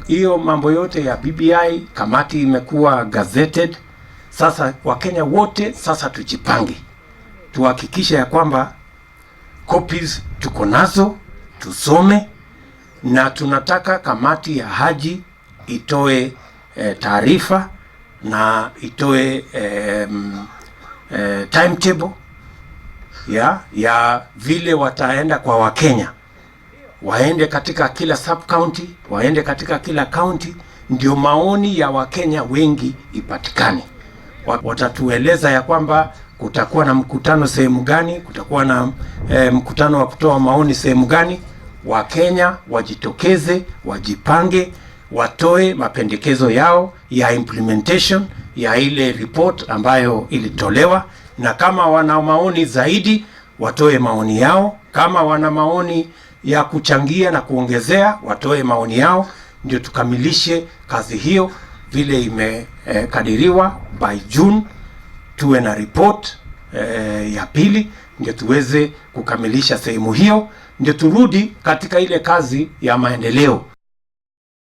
Hiyo mambo yote ya BBI, kamati imekuwa gazetted. Sasa Wakenya wote sasa tujipange, tuhakikishe ya kwamba copies tuko nazo, tusome, na tunataka kamati ya Haji itoe taarifa na itoe timetable ya vile wataenda kwa Wakenya, waende katika kila sub county, waende katika kila county, ndio maoni ya Wakenya wengi ipatikane. Watatueleza ya kwamba kutakuwa na mkutano sehemu gani, kutakuwa na mkutano wa kutoa maoni sehemu gani. Wakenya wajitokeze, wajipange, watoe mapendekezo yao ya implementation ya ile report ambayo ilitolewa, na kama wana maoni zaidi watoe maoni yao, kama wana maoni ya kuchangia na kuongezea watoe maoni yao, ndio tukamilishe kazi hiyo vile imekadiriwa by June tuwe na report ya pili, ndio tuweze kukamilisha sehemu hiyo, ndio turudi katika ile kazi ya maendeleo.